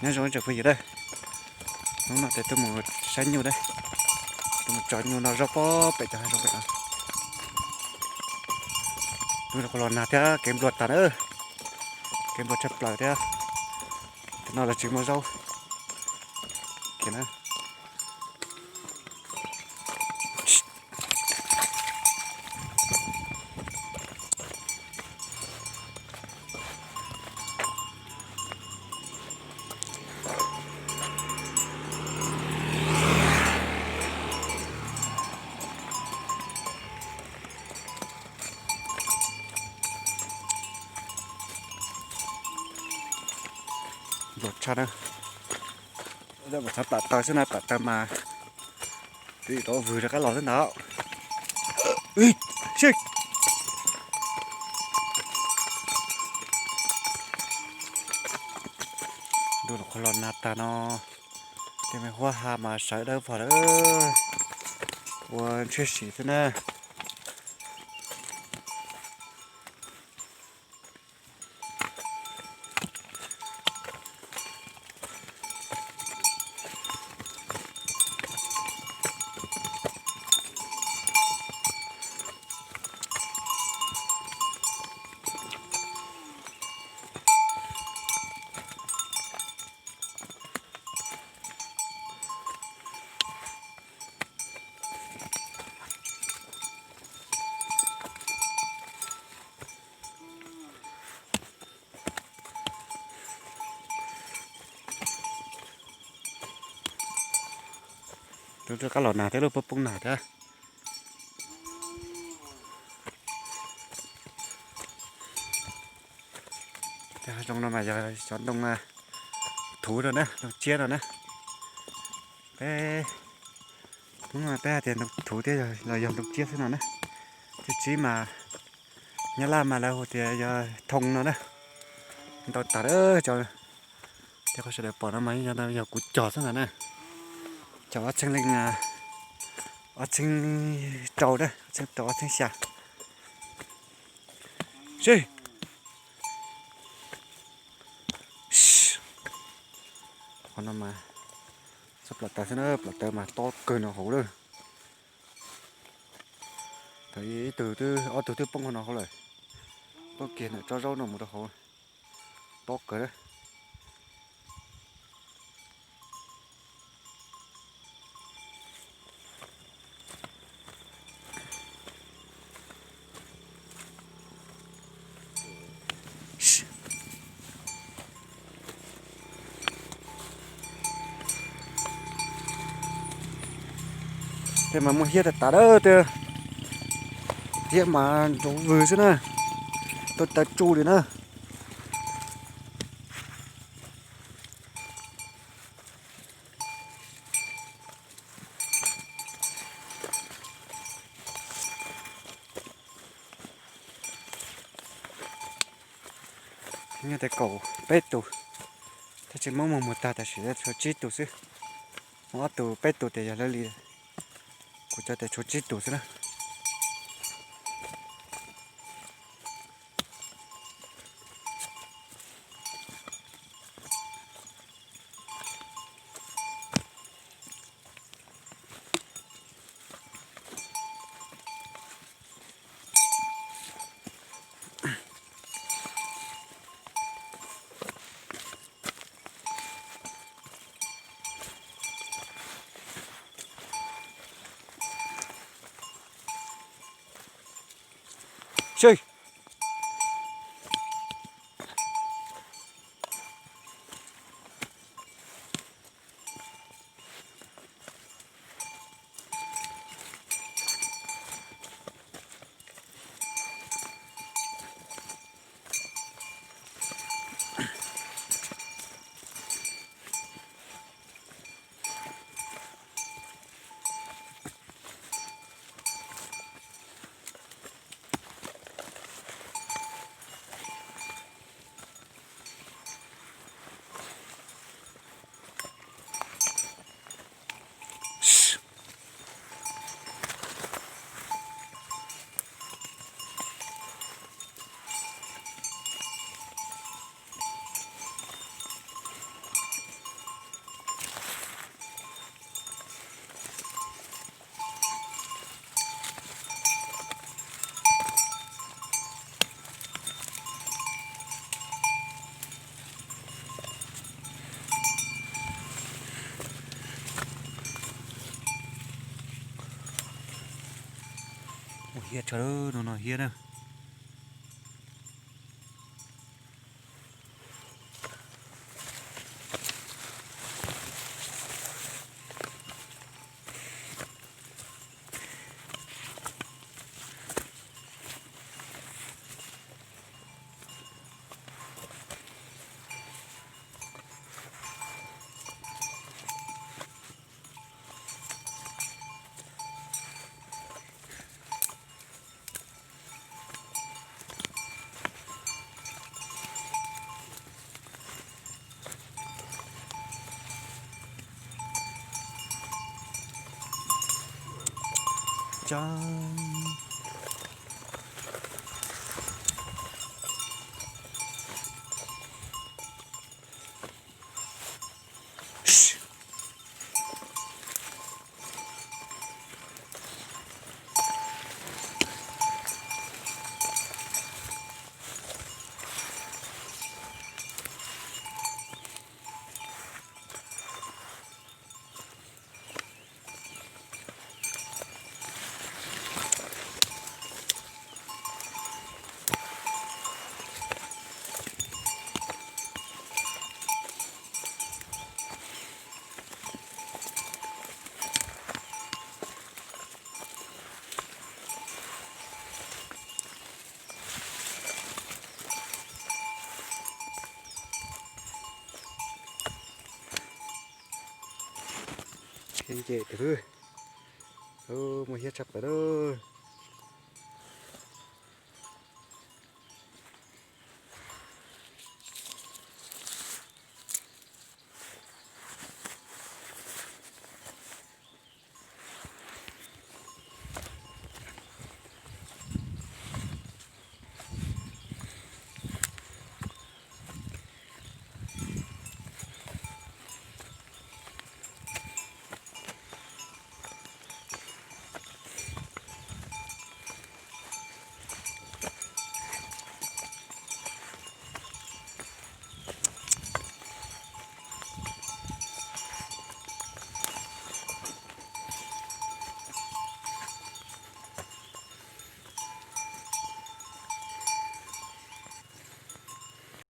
Nyob zoo tsoom phooj ywg na, hnub no ces tuaj mus saib nyuj na, tuaj mus tso nyuj noj zaub pob pem cov hav zoov pem no. Hnub no kuj los nag thiab kev npluag tag na, kev npluag tshaj plaws thiab. Tam no los tsis muaj zaub kiag na. Npluag tshaj na. Txhob plam taws xwb na, plam taws mas twb rov vwg rov qab los xwb ntag. Ntuj los qhov los nag tag no, tej me huab ha mas sawv dawb vog lawm, ua ntshiab sim xwb na. Twb rov qab los nag thiab, lub poob poob nag thiab. Tej hav zoov no mas yog cov ntoo thuv no na, ntoo tsiab no na. Peb, peb hais tias ntoo thuv thiab los yog ntoo tsiab xwb no na. Tej tsiab mas Nyab Laj mas lawv hu tias yog thoo no na. Ntau tas lawm cov, tej qhov sawv daws pom no mas yog kuv cog xwb ntag na. Cog ob txheeb leej, ob txheeb rau na, ob txheeb rau ob txheeb xya. Sib, qhov no mas txhob plam taws xwb na, plam taws mas tob kawg no hauv lawm. Thaum ib tug twb, ob tug twb poob qhov no hauv lawm. Poob kiag ntawm tsob zaub no mus rau hauv, tob kawg na. Tej mas muaj hiab tas tas lawm, tej hiab mas ntsoov vwg xwb na, tuaj taw tsuj li na. Nyob tej kaum peb tus, thiab tsis muaj muag muag tag, tam sim tshuav tsib tus xwb. Muaj ob tug peb tus tias yog lawv li, kuv cov tias tshuav tsib tus xwb na. Hiab tshaj, no no hiab na. Nce tus, muaj hiab tshaj plaws lawm.